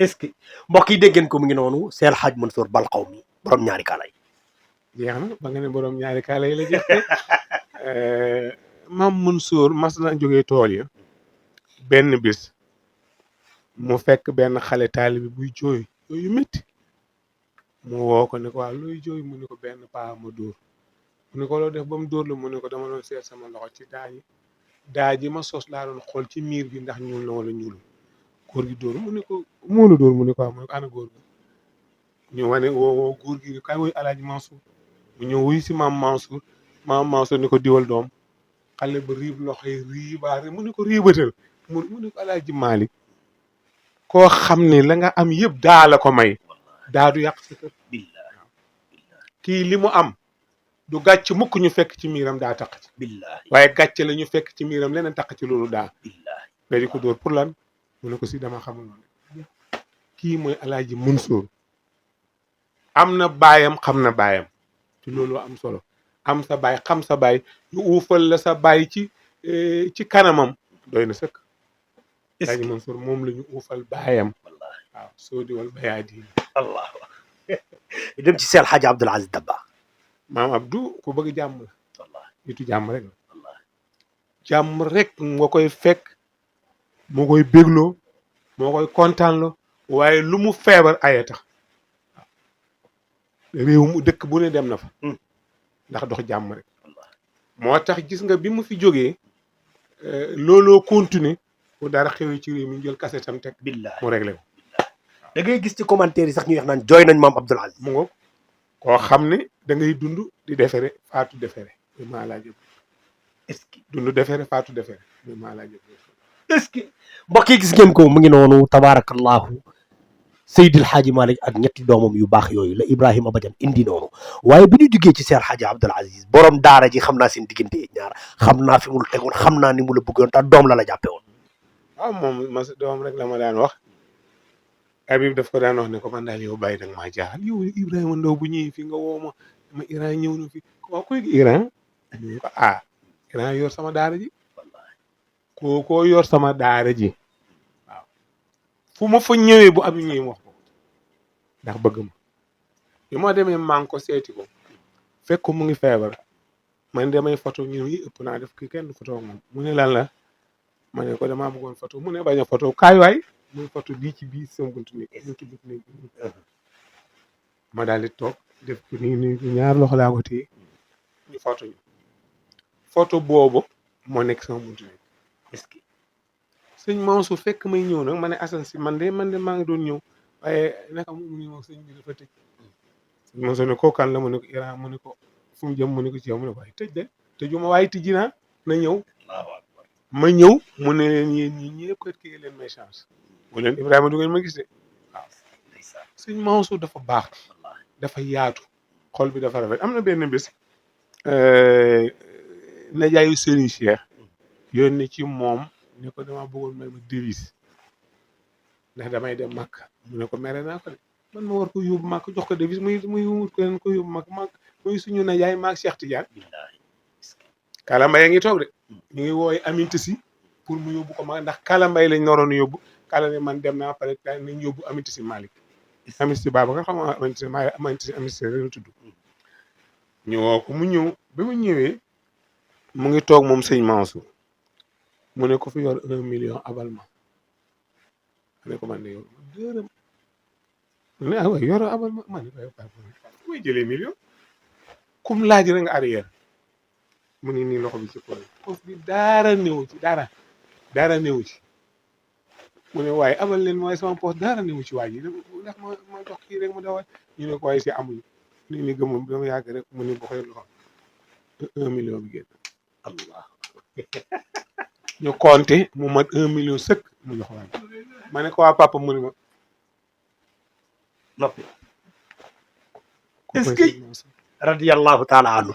est-ce que mbokk yi dégg ngeen ko mu ngi noonu Seydi El Hadji Mansour balkhawmi borom ñaari kaala yi. jeex na ba nga ne borom ñaari kaala yi la jeex te Mame Mansour mas na jógee tool ya benn bis mu fekk benn xale taalibi buy jooy yu métti mu woo ko ne ko waaw looy jooy mu ne ko benn paa ma dóor mu ne ko loo def ba mu dóor la mu ne ko dama doon seet sama loxo ci daa ji ma sos laa doon xool ci miir bi ndax ñuul na wala ñuul góor gi dóor mu ne ko moo la dóor mu ne ko waaw mu ne ko ana góor gi ñu wane woo góor gi kay woy Alaaji Mansour mu ñëw wuy si Mame Mansour ni ko diwal doom xale ba riib loxo yi riibaare mu ne ko riibatal mu ne ko Alaaji Maalik koo xam ne la nga am yëpp daa la ko may daa du yàq sa kër kii li mu am du gàcc mukk ñu fekk ci miiram daa taq ci waaye gàcc la ñu fekk ci miiram leneen taq ci loolu daa nga di ko dóor pour lan mu ne ko si dama xamul noonu kii mooy Alaaji Mansour am na baayam xam na baayam ci loolu am solo am sa baay xam sa baay ñu uufal la sa baay ci kanamam doy na sëkk Alaaji Mansour moom la ñu uufal baayam waaw soo diwal bayaa diin allah dem ci Seydi El Hadji Abdoul Aziz Dabakh Mame Abdou ku bëgg jàmm la nitu jàmm rek la jàmm rek nga koy fekk moo koy bégloo moo koy kontaanloo waaye lu mu feebar aye tax réew mu dëkk bu ne dem na fa ndax dox jàmm rek moo tax gis nga bi mu fi jógee looloo continuer bu dara xewee ci réew mi jël kasetam teg mu réglé ko da ngay gis ci commentaire yi sax ñu wax naan jooy nañ Mame Abdoul Aziz mu ngo koo xam ne da ngay dund di defere faatu defere muy maa laa jëb est-ce que dund defere faatu defere muy maa laa jëb est-ce que mbokk yi gis ngeen ko mu ngi noonu tabaarakallahu Seydi El Hadji Malick ak ñetti doomam yu baax yooyu la Ibrahima Badiane indi noonu waaye bi ñu jugee ci Seydi El Hadji Abdoul Aziz borom daara ji xam naa seen diggante ñaar xam naa fi mu la tegoon xam naa ni mu la bëggoon tax doom la jàppe woon. waaw moom ma doom rek la ma daan wax Habib daf ko daan wax ne ko man daal yow bàyyi nag maa jaaxal yow Ibrahima Ndaw bu ñëwee fi nga woo ma Iran ñëw na fi waaw koy Iran ñu ko Iran yor sama daara ji kookoo yor sama daara ji waaw fu ma fa ñëwee bu Habib ñëwee wax ko ndax bëgg ma bi ma demee maa ngi ko seeti ko fekk ko mu ngi feebar man damay photo ñu yi ëpp naa def kii kenn du photo moom mu ne lan la ma ne ko damaa bëggoon photo mu ne bañ a photo kaay waay muy photo bii ci biir sama buntu néeg ci buntu néeg ma daal di toog def ko nii ñaar loxo laa ko téye ñu photo ñu photo boobu moo nekk sama buntu néeg est-ce que sëñ Mansour fekk may ñëw nag ma ne Assane si man de maa ngi doon ñëw waaye naka mu ngi wax sëñ bi dafa tëj sëñ Mansour ne ko kan la mu ne ko Iran mu ne ko fu mu jëm mu ne ko ci yow mu ne ko waaye tëj de tëjuma waaye tijji naa na ñëw ma ñëw mu ne leen yéen ñi ñëpp kër kii leen may chance mu leen Ibrahima du ngeen ma gis de waaw sëñ Mansour dafa baax dafa yaatu xol bi dafa rafet am na benn bés najaayu Serigne Cheikh yónni ci moom ne ko dama bëggoon may ma devise ndax damay dem Makka mu ne ko mere naa ko de man ma war ko yóbbu Makka jox ko devise muy wut ko leen ko yóbbu Makka muy suñu najaay maag Cheikh Tidiane Kalambay a ngi toog de ñu ngi wooy Aminta si pour mu yóbbu ko ma ndax Kalambay lañ naroon yóbbu kala ne man dem naa pare nañ yóbbu Aminta si Malick Aminta si Babacar xam nga Aminta si la tudd ñu woo ko mu ñëw ba mu ñëwee mu ngi toog moom sëñ Mansour mu ne ko fi yor 1 million abal ma ne ko man de yor dërëm mu ne waay yor abal ma ne ko muy jëlee million kum laaj rek nga arrière mu ngi nii loxo bi ci poche foofu bi dara néew ci dara néew ci mu ne waaye abal leen mooy sama poche dara néew ci waa ji ndax ma jox kii rek mu dawal ñu ne ko waaye si amuñu ni ni gëmum dama yàgg rek mu ne boxee loxo 1 million bi génn allah ñu compté mu mat 1 million sëkk mu jox waa ji ma ne ko waa papa mu ne ma noppi est-ce que radiyallahu taala anhu